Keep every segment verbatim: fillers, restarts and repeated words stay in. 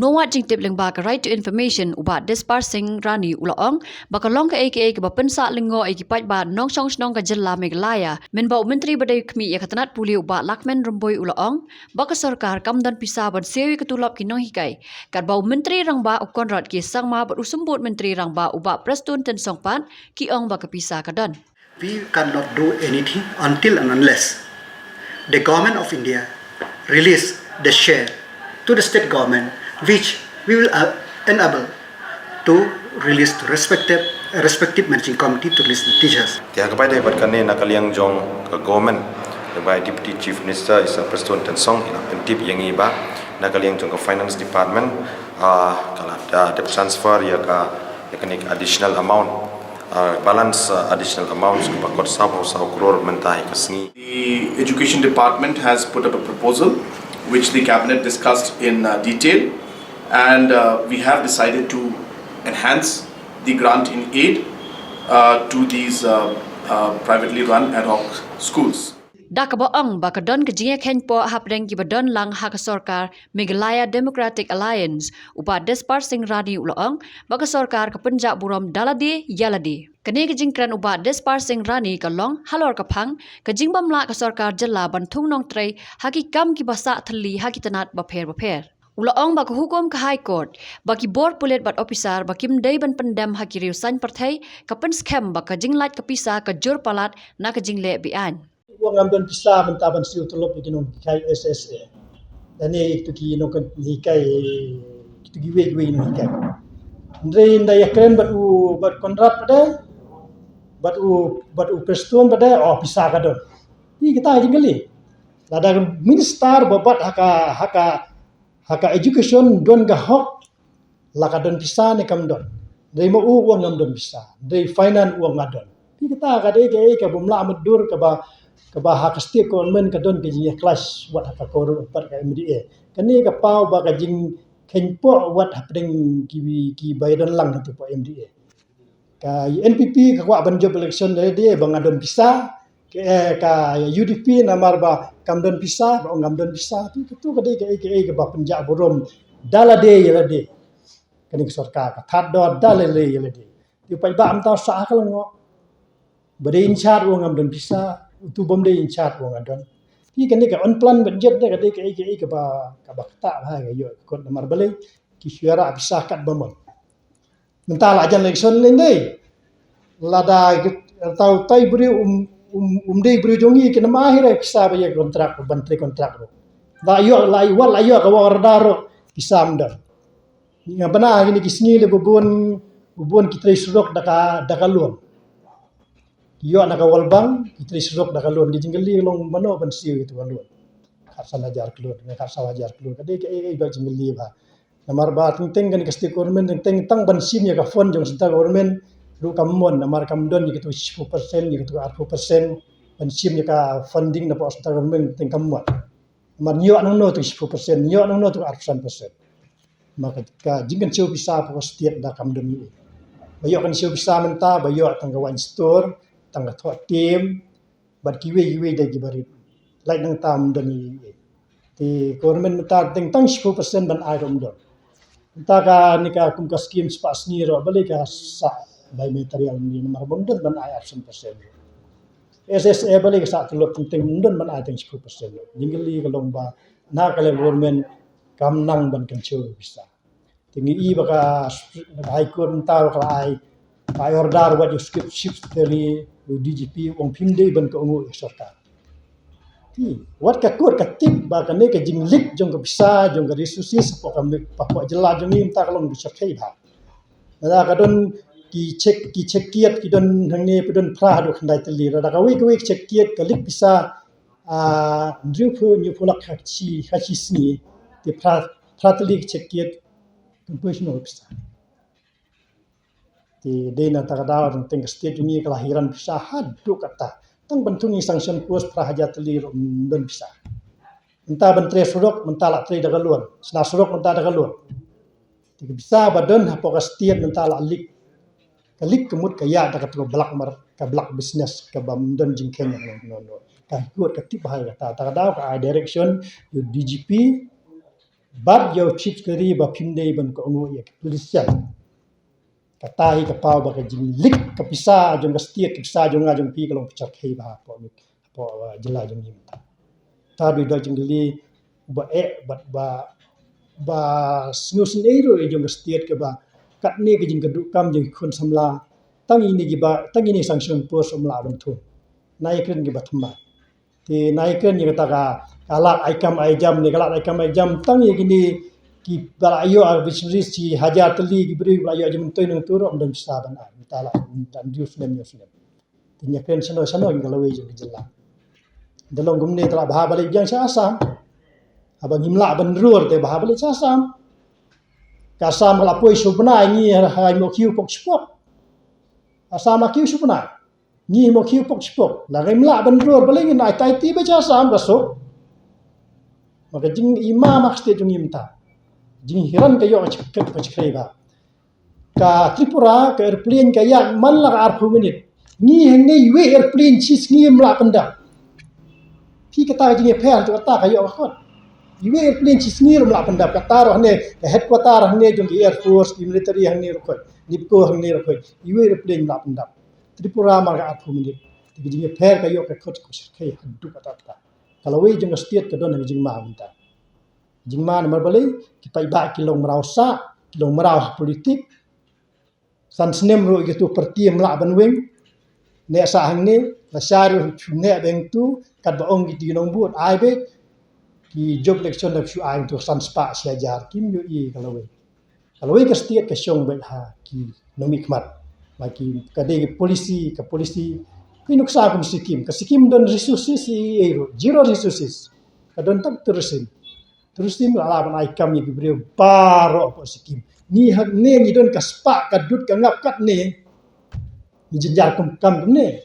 Nongwad jingtip lyngba ka Right to Information, u Bah Dispar Singh Rani u la ong ba ka long kaei kaei kaba pynsah lyngngoh ïa ki paidbah nongshong shnong ka jylla Meghalaya, mynba u Myntri ba dei u khmih ïa ka tnat pule u Bah Lahkmen Rymbui u la ong ba ka sorkar kam don pisa ban siew ïa ka tulop ki nonghikai, katba u Myntri Rangbah u Conrad K Sangma bad u Symbud Myntri Rangbah u Bah Prestone Tynsong pat ki ong ba ka pisa ka don. We cannot do anything until and unless the Government of India release the share to the state government, which we will uh, enable to release to respective respective managing committee to release the teachers. Te ha kaba ïadei bad kane, na ka liang jong ka government, lyngba i Deputy Chief Minister i Sir Prestone Tynsong, i la pyntip ïa ngi ba na ka liang jong ka Finance Department, ah, ka la da dep transfer ïa ka, ïa kane ka additional amount, ah, balance, ah, additional amounts kaba kot saw phew saw klur mynta ha ka sngi. The Education Department has put up a proposal which the Cabinet discussed in uh, detail, and uh, we have decided to enhance the grant in aid uh, to these uh, uh, privately run ad hoc schools. Da kaba ong ba ka don ka jingïakheiñpoh hapdeng kiba don lang ha ka sorkar Meghalaya Democratic Alliance, u Bah Dispar Singh Rani u la ong ba ka sorkar ka pynjah burom da lade ïa lade. Kane ka jingkren u Bah Dispar Singh Rani ka long halor ka phang ka jingbym lah ka sorkar jylla ban thung nongtrei ha ki kam kiba sah thylli ha ki tnat bapher bapher. U la ong ba ka hukum ka High Court ba ki bor pulit bad ophisar ba kim dei ban pyndem ha ki riew saiñ pyrthei ka pynskhem ba ka jinglait ka pisa ka jur palat na ka jingleh be-aiñ. Ong ngam don pisa mynta ban siew tulop ïa ki nonghikai S S A. Lane ïa kitu ki nonghikai, kitu kiwei kiwei ki nonghikai. Hynrei ynda ïakren bad u, bad Conrad pat de, bad u, bad u Prestone pat de, oh pisa ka don. Ïa kita jingkylli. Lada ka minister ba bat ha ka, ha ka, ha ka education don ka hok, la ka don pisa ne kam don. Hynrei ma u u ong ngam don pisa. Hynrei finance u ong nga don. Te kata ka dei kaei ka bym lah mutdur kaba, kaba ha ka state government ka don ka jingïa clash wat ha ka kor, wat ka M D A. Kane ka paw ba ka jingkheiñpoh wat hapdeng ki, kiba ïadon lang hangtu hapoh M D A. Ka N P P ka kwah ban jop election lade ba nga don pisa, ka, eh, ka U D P namar ba kam don pisa, ba ong ngam don pisa. Te katu ka dei kaei kaei kaba pynjah burom da lade ïa lade. Kane ka sorkar ka thad dor da lade ïa lade. Te u paidbah mynta u sah ha ka lyngngoh. Ba dei in-charge u ong ngam don pisa, utu bym dei in-charge u ong nga don. Te kane ka unplanned budget ne ka dei kaei kaei kaba, kaba ktah bha ka ïoh ka kot namar balei ki shu ïarah pisa katba mon. Mynta la jan election lei dei. Lada tau tai briew um, um, um dei briew jong ngi, kine ma hi re pisa ba ïa kontrak, ban trei kontrak ruh. La ïoh, la ïoh, la ïoh ka work order ruh pisa ym don. Nga bna ha kine ki sngi lei ba bun, ba bun ki trei surok da ka, da ka loan. Ki ïoh na ka World Bank, ki trei surok da ka loan. Ki jingkylli long mano ban siew ïa katu ka loan. Khatsan hajar klur, khatsaw hajar klur. Ka dei kaei kaei ba jingkylli bha. Namar ba teng teng kane ka state government teng teng tang ban shim ïa ka fund jong central government ruh kam mon, namar kam don ïa katu shiphew percent, ïa katu arphew percent ban shim ïa ka funding na pdeng central government teng kam mon. Namar ngi ïoh nangno tu shiphew percent, ngi ïoh nangno tu arphew san percent. Namar ka, ka jingkynshew pisa hapoh ka state da kam don ïa. Ba ïoh kynshew pisa mynta, ba ïoh tang ka wine store, tang ka thoh tim, bad kiwei kiwei de kiba rit. Lait nangta ym don ïa. Te government mynta teng tang shiphew percent ban ai ruh ym don. Mynta kane ka kum ka skim spah sngi ruh balei ka sah bai material ni namar bym don ban ai arphew san percent. S S A balei ka sah tulop teng teng ym don ban ai teng shiphew percent. Jingkylli ka long ba na ka level government kam nang ban kynshew pisa. Te ngi i ba ka High Court mynta ba ka la ai, ka ai order wat ïa u Chief Secretary, u D G P, u ong phim dei ban kohnguh ïa sorkar. Te wat ka court ka tip ba kane ka jingleak jong ka pisa jong ka resources hapoh ka, hapoh jylla jong ngi mynta ka long ka shyrkhei bha. Lada ka don ki check, ki check kiad ki don hangne pat don phra haduh khyndai tylli. Lada kawei kawei ki check kiad ka leak pisa, ah, hynriewphew hynñiewphew lak ha shi, ha shi sngi. Te phra, phra tylli ki check kiad. Kan poi shano pisa? Te dei na kata ka daw teng teng ka state jong ngi ka la hiran pisa haduh katta. Tang ban thung ïa sanction post phra hajar tylli ruh ym don pisa. Mynta ban trei surok mynta la trei da ka loan. Shna surok mynta da ka loan. Te ka pisa ba don hapoh ka state mynta la leak. Ka leak ka mut ka ïaid da katu ka black mar, ka black business kaba ym don jingkheiñ no no. Ka High Court ka tip bha ïa kata. Kata ka daw ka ai direction ïa u D G P Bad ïa u chief ka ri ba phim dei ban kohnguh ïa ki politician. Kata hi ka paw ba ka jingleak ka pisa jong ka state, ka pisa jong nga jong phi ka long pisa khei ba hapoh, hapoh, uh, jylla jong ngi mynta. Ta dei da jingkylli ba eh, ba, ba, ba sngewsynei ruh ïa jong ka state kaba katne ka jingkynduh kam jong ki khun samla. Tang ine kiba, tang ine sanction post samla ban thung. Na ïa kren kiba thymmai. Te na ïa kren ïa kata ka, ka lad ai kam ai jam ne, ka lad ai kam ai jam tang ïa kine kiba la ïoh, ah, beneficiaries shi hajar tylli ki briew ba la ïoh jingmyntoi nangta ruh ym don pisa ban ai. Mynta la don ïa u snem, ïa u snem. Te ïa kren shano shano ïa ka lawei jong ka jylla. Da long kumne te la bha ba leit biang sha Assam. Haba ngim lah ban rur te bha ba leit sha Assam. Ka Assam ka la poi shu bnai ngi ha, ha, ha, mo kiew pok shipok. Assam la kiew shu bnai. Ngi mo kiew pok shipok. La ngim lah ban rur balei ngin ai tai ti ba sha Assam ka suk. Ma ka jingima ma ka state jong ngi mynta. Jinghiran ka ïoh ka chikrei ba. Ka Tripura ka airplane ka ïaid man la ka arphew minit. Ngi hangne iwei airplane shi sngi ym lah pyndap. Phi kata ka jingïapher to kata ka ïoh ka kot. Iwei airplane shi sngi ruh ym lah pyndap, kata ruh hangne ka headquarter hangne jong ki air force, ki military hangne ruh kot. NEEPCO hangne ruh kot. Iwei airplane ym lah pyndap. Tripura mar ka arphew minit. Te ka jingïapher ka ïoh ka kot ka shyrkhei haduh katta katta. Ka lawei jong ka state ka don ha ka jingma mynta. Jingma namar balei ki paidbah ki long mraw sah, ki long mraw ha politik. San snem ruh kito party ym lah ban weng. Neh sah hangne, lashai ruh shu neh bad hangto, katba ong kito ki nongbud ai beit. Ki jop election da shu ai hangto san spah shi hajar, kim ïohi ka lawei. Ka lawei ka state ka shong beit ha ki nongmihkhmat. Ba ki ka dei ki policy, ka policy. Ki nuksa kum Sikkim, ka Sikkim don resources ei ei ruh, zero resources. Ka don tang tourism. Tourism la lah ban ai kam ïa ki briew baroh hapoh Sikkim. Ngi hangne ngi don ka spah ka dud ka ngap katne. Ngi jynjar kum kam kumne.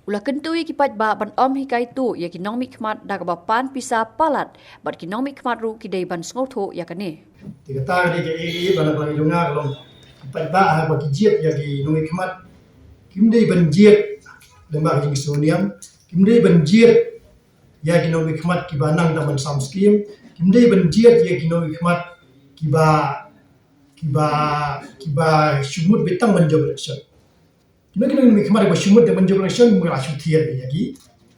U la kyntu ïa ki paidbah ban ym hikai tuh ïa ki nongmihkhmat da kaba pan pisa palat bad ki nongmihkhmat ruh ki dei ban sngewthuh ïa kane. Te kata ka dei ka ei ei ba na ka liang jong nga ka long ki paidbah haba ki jied ïa ki nongmihkhmat kim dei ban jied lyngba ka jingsngewniam, kim dei ban jied ïa ki nongmihkhmat kiba nang da ban sam skim, kim dei ban jied ïa ki nongmihkhmat kiba, kiba, kiba shu mut beit tang ban jop election. Kino kino ki nongmihkhmat ba shu mut da ban jop election, mut la shu thied ïa ki,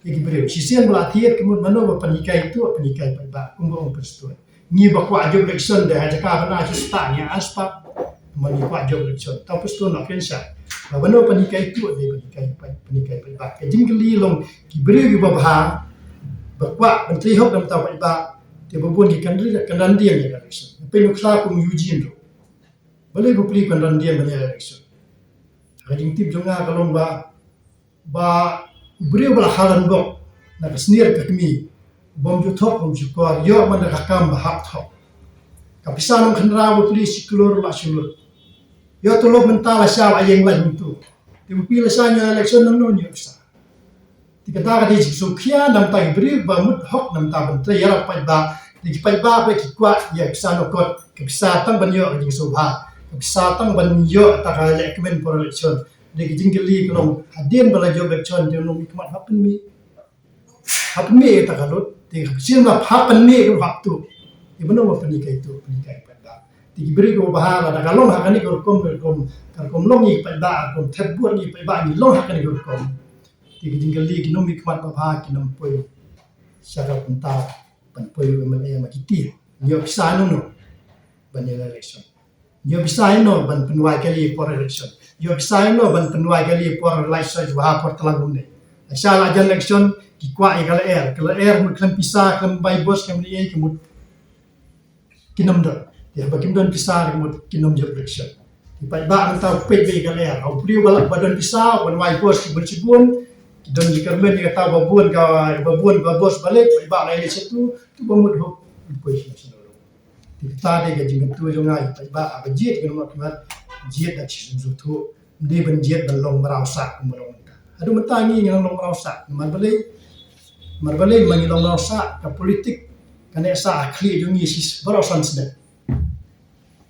ïa ki briew. Shisien ba la thied ki mut mano ba pynhikai tuh, pynhikai paidbah, kumba ong Prestone. Ngi ba kwah jop election da ha jaka ba na shu stad ngi ar spah. Ba ngi kwah jop election. Tang Prestone la kren shai. Ba mano pynhikai tuh, dei pynhikai, pynhikai paidbah. Ka jingkylli long ki briew kiba bha, ba kwah ban trei hok da mynta paidbah. Te ba bun ki kynran, kynran dien ïa ka election. Pynuksa kum Eugene ruh. Balei ba plie kynran dien ban ïa election. Ka jingtip jong nga ka long ba, ba u briew ba la kha lynbok na ka snier ka kmie, bym ju thok bym ju kor, ïoh man da ka kam ba hap thok. Ka pisa nongkhynraw ba plie shi klur la shi lut. Ïoh tulop mynta la sha la ïeng la hyntu. Te ba plie la sha ngi election nang nong ïoh pisa. Te kata ka dei jingsngewkhia na bynta ki briew ba mut hok na bynta ban trei ïa la paidbah. Te ki paidbah ba ki kwah ïa ka pisa nongkot, ka pisa tang ban ïoh ka jingsngewbha, ka pisa tang ban ïoh ta ka lehkmen por election. Dei ka jingkylli ka long hadien ba la jop election te u nongmihkhmat hap pynmih. Hap pynmih ïa ta ka lut, te ka pisa la hap pynmih ka hap tuh. Te mano ba pynhikai tuh, pynhikai paidbah. Te ki briew kiba bha lada ka long ha kane ka rukom, ka rukom, ka rukom long ïa ki paidbah, ka rukom thep vote ïa ki paidbah ngi long ha kane ka rukom. Te ki jingkylli ki nongmihkhmat ba bha kin ym poi sha ka bynta ban poi u MLA ma ki tiar. Ngi ïoh pisa ïano ban ïa election. Ngi ïoh pisa ïano ban pynwai kali por election. Ngi ïoh pisa ïano ban pynwai kali por lai soi jubha por tlang kumne. Sha la jan election ki kwah ïa ka lyer, ka lyer mut khlem pisa, khlem bai bos, khlem lyer ki mut kin ym don. Te haba kim don pisa ki mut kin ym jop election. Ki paidbah mynta u peit ba ïa ka lyer. U briew ba la, ba don pisa, ban wai bos ki bun shibun. Ki don jingkyrmen ïa kata ba bun ka, ba bun ka bos ba leit, paidbah la ïaleit shatu, tu ba mut hok. Poi shi na shnong. Te kata dei ka jingkyntu jong nga ïa paidbah, haba jied ki nongmihkhmat, jied da ka jingsngewthuh. Ym dei ban jied ban long mraw sah kumba long mynta. Haduh mynta ngi ngi long mraw sah. Namar balei? Namar balei ma ngi long mraw sah, ka politik ka neh sah ha khlieh jong ngi shi baroh san snem.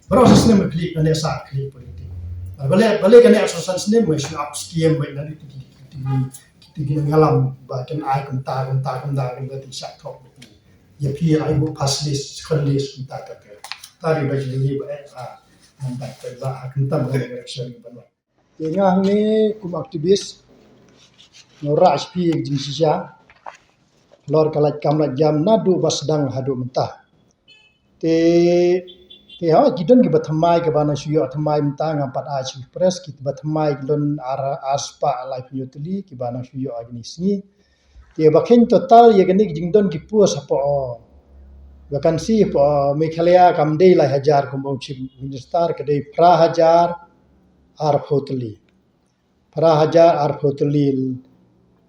Baroh san snem ka khlieh, ka neh sah ha khlieh politik. Namar balei, balei ka neh sah san snem, ma shu ap skiem, ma nang kiti kiti kiti kiti nongïalam ba kin ai kumta kumta kumta kumta, te shah thok. Ïa phi ai buh pass list, second list kumta kumta. tari ba juli ba eh ha nang ba ba ha kyntam ka election ban wan. Te nga hangne kum activist nga rah sha phi ka jingshisha halor ka lait kam lait jam naduh ba sdang haduh mynta. Te te ha ki don kiba thymmai kiba nang shu ïoh thymmai mynta, ngam pat ai sha press, kiba thymmai ki don ar ar spah laiphew hynñiew tylli kiba nang shu ïoh ha kine ki sngi. Te ba kheiñ total ïa kane ka jingdon ki post hapoh vacancy hapoh Meghalaya kam dei lai hajar kumba ong Chief Minister, ka dei phra hajar arphew tylli. Phra hajar arphew tylli.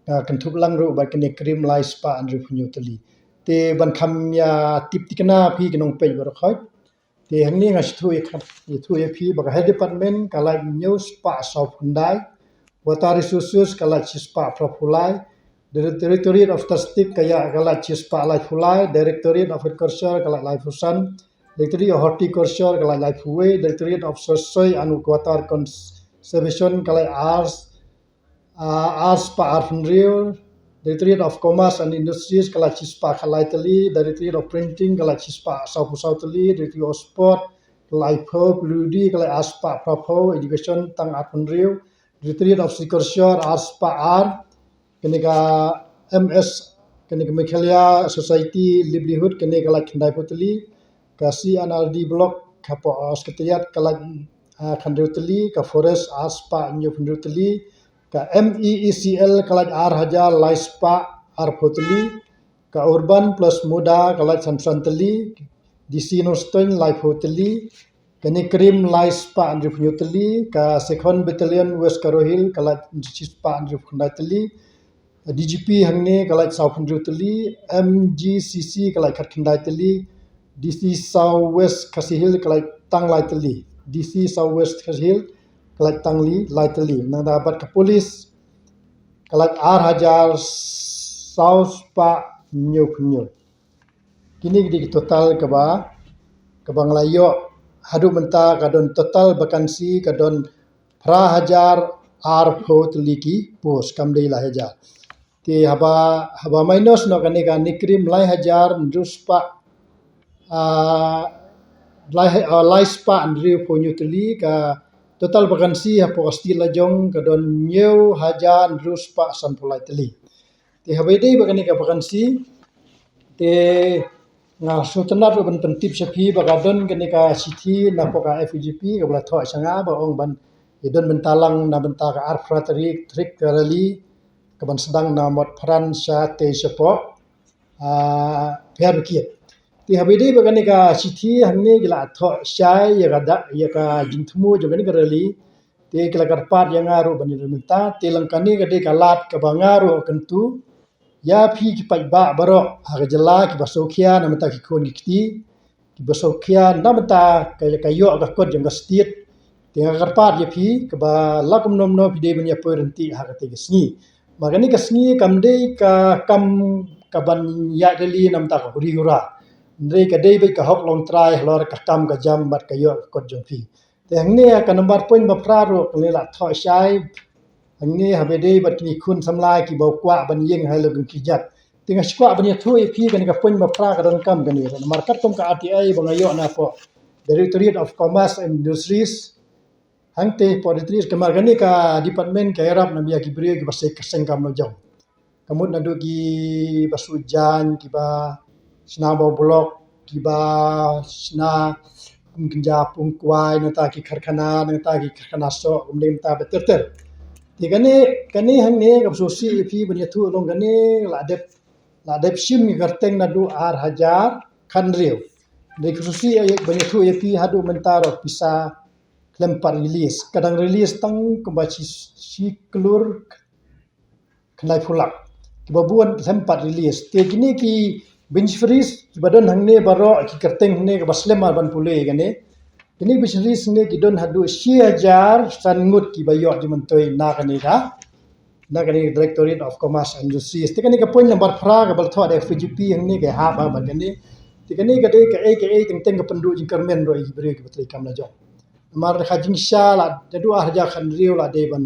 Nga kynthup lang ruh bad kane krim lai spah hynriewphew hynñiew tylli. Te ban kham ïa tip thikna phi ki nongpeit baroh khoit. Te hangne nga shu ïathuh ïa phi ba ka Health Department ka lait hynñiew spah sawphew khyndai, Water Resources ka lait shi spah phraphew lai, Directorate of Statistics ka ïa ka lait shi spah laiphew lai, Directorate of Agriculture ka lait laiphew san, Directorate of Horticulture ka lait laiphew wei, Directorate of Soil and Water Conservation ka lait ar ah, ar spah arphew hynriew, Directorate of Commerce and Industries ka lait shi spah khatlai tylli, Directorate of Printing ka lait shi spah sawphew saw tylli, Directorate of Sport ka lait laiphew, P W D ka lait ar spah phraphew, Education tang arphew hynriew, Directorate of Agriculture ar spah ar, kane ka M S, kane ka Meghalaya Society Livelihood kane ka lait khyndaiphew tylli, ka C and R D Block hapoh Secretariat ka lait ah, khyndai tylli, ka Forest ar spah hynñiewphew hynriew tylli, ka M E E C L ka lait ar hajar lai spah arphew tylli, ka Urban plus MUDA ka lait sanphew san tylli, D C Northern laiphew tylli, kane krim lai spah hynriewphew hynñiew tylli, ka Second Battalion West Garo Hills ka lait shi spah hynriewphew khyndai tylli, D G P hangne ka lait sawphew hynriew tylli, M G C C ka lait khatkhyndai tylli, D C South West Khasi Hills ka lait tang lai tylli, D C South West Khasi Hills ka lait tang lai tylli. Nangta bad ka police ka lait ar hajar saw spah hynñiewphew hynñiew. Kine ki dei ki total kaba, kaba nga la ïoh haduh mynta. Ka don total vacancy ka don phra hajar arphew tylli ki post, kam dei lai hajar. Te haba, haba minus noh kane ka NEIGRIHMS lai hajar hynriew spah, ah, lai, ah, lai spah hynriewphew hynñiew tylli, ka total vacancy hapoh ka state la jong ka don hynñiew hajar hynriew spah sanphew lai tylli. Te haba ïadei bad kane ka vacancy, te nga sngewtynnat ruh ban pyntip sha phi ba ka don kane ka shithi napoh ka F A G P kaba la thoh sha nga ba ong ban ïadon bynta lang na bynta ka arphew phra tarik, tarik ka rally kaban sdang na Motphran shatei shapoh, ah, Fair Brigade. Te haba ïadei bad kane ka shithi hangne ki la thoh shai ïa ka dak, ïa ka jingthmu jong kane ka rally. Te ki la kyrpad ïa nga ruh ban ïadon bynta, te lang kane ka dei ka lad kaba nga ruh kyntu ïa phi ki paidbah baroh ha ka jylla kiba sngewkhia na bynta ki khun ki kti, kiba sngewkhia na bynta ka, ka ïoh ka kot jong ka state. Te nga kyrpad ïa phi kaba la kumno kumno phi dei ban ïa poi ryntih ha kata ka sngi. Ba kane ka sngi kam dei ka kam kaban ïaid rally na bynta ka huri hura. Hynrei ka dei beit ka hok longtrai halor ka kam ka jam bad ka ïoh ka kot jong phi. Te hangne ka nambar point ba phra ruh kane la thoh shai. Hangne haba ïadei bad kine khun samla kiba kwah ban ïeng ha la ki jait. Te nga shu kwah ban ïathuh ïa phi kane ka point ba phra ka donkam kane. Namar katkum ka R T I ba nga ïoh napoh Directorate of Commerce and Industries. Hangtei hapoh Directorate, namar kane ka department ka ïarap na bynta ki briew kiba seng, ka seng kam la jong. Ka mut naduh kiba shu jaiñ, kiba shna bad block, kiba shna kum kynja pung kwai, nangta ki karkhana, nangta ki karkhana soh, kumne nangta ba ter ter. Te kane, kane hangne kaba sngewsih ïa phi ban ïathuh long kane la dep, la dep shim ïa ka kyrteng naduh ar hajar khathynriew. Te kaba sngewsih ïa ban ïathuh ïa phi haduh mynta ruh pisa khlem pat release. Ka dang release tang kumba shi, shi klur khyndaiphew lak. Kiba bun khlem pat release. Te kine ki beneficiaries kiba don hangne baroh ki kyrteng hangne kaba slem ar ban pule kane. Kine ki beneficiaries hangne ki don haduh shi hajar san ngut kiba ïoh jingmyntoi na kane ka, na kane ka Directorate of Commerce and Industries. Te kane ka point number phra kaba la thoh da F A G P hangne ka hap ba kane. Te kane ka dei kaei kaei teng teng ka pynduh jingkyrmen ruh ïa ki briew kiba trei kam la jong. Namar ka jingshisha la, naduh ar hajar khathynriew la dei ban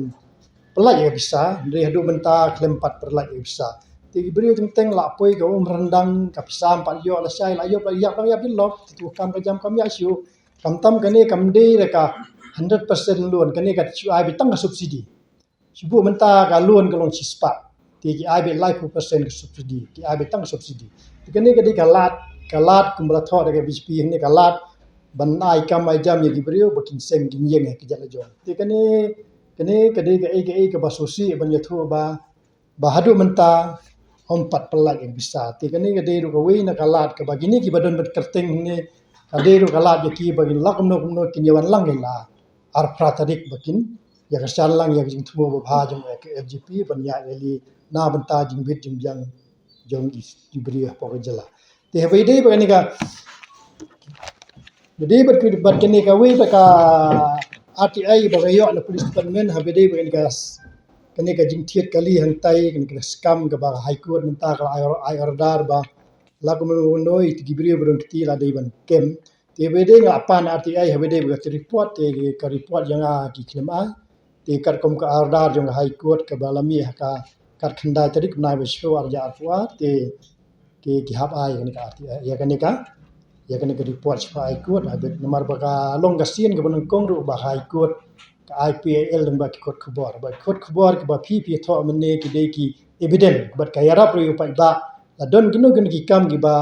pyllait ïa ka pisa, hynrei haduh mynta khlem pat pyllait ïa ka pisa. Te ki briew teng teng la poi ka um ryndang, ka pisa ym pat ïoh lashai, la ïoh la ïap la ïap lok, te tu kam ka jam kam ïa shu. Kam tam kane kam dei da ka hundred percent loan, kane ka shu ai beit tang ka subsidy. Shu buh mynta ka loan ka long shispah. Te ki ai beit laiphew percent ka subsidy, ki ai beit tang ka subsidy. Te kane ka dei ka lad, ka lad kumba la thoh da ka B J P ne ka lad ban ai kam ai jam ïa ki briew ba kin seng kin ïeng ïa ka jait la jong. Te kane, kane ka dei kaei kaei kaba sngewsih ban ïathuh ba, ba haduh mynta ym pat pynlait ïa ka pisa. Te kane ka dei ruh kawei na ka lad kaba kine kiba don bad kyrteng ne ka dei ruh ka lad ïa ki ba kin lah kumno kumno kin ïa wan lang ïa la arphew tarik ba kin ïa kyrshan lang ïa ka jingthmu ba bha jong ka F G P ban ïa ïa li na bynta jingbit jingbiang jong ki briew hapoh ka jylla. Te haba ïadei bad kane ka, ïadei bad kane, bad kane kawei bad ka R T I ba ka ïoh na police department, haba ïadei bad kane ka, kane ka jingthied kali hangtai, kane ka scam kaba ka High Court mynta ka la ai, ai order ba la kumno kumno ïa ki briew ba don kti la dei ban kem. Te haba ïadei nga pan R T I haba ïadei bad ka report, te ka report ïa nga ki khlem ai. Te katkum ka order jong ka High Court kaba la mih ha ka, kat khyndai tarik bnai ba shiphew arhajar arphew ar, te ki, ki hap ai ïa kane ka R T I, ïa kane ka, ïa kane ka report shaphang High Court. Haba namar ba ka long ka sien kaba nyngkong ruh ba High Court ka ai P I L lyngba ki kot khubor, ba ki kot khubor kiba phi phi thoh mynne ki dei ki evidence, bad ka ïarap ruh ïa u paidbah. La don kino kino ki kam kiba,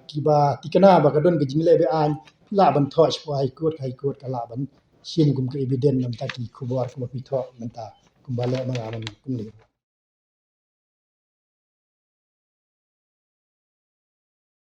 kiba thikna ba ka don ka jingleh be-aiñ, phi lah ban thoh shaphang High Court, High Court ka lah ban shim kum ka evidence namar ki khubor kumba phi thoh mynta kumba leh ma nga mynne kumne.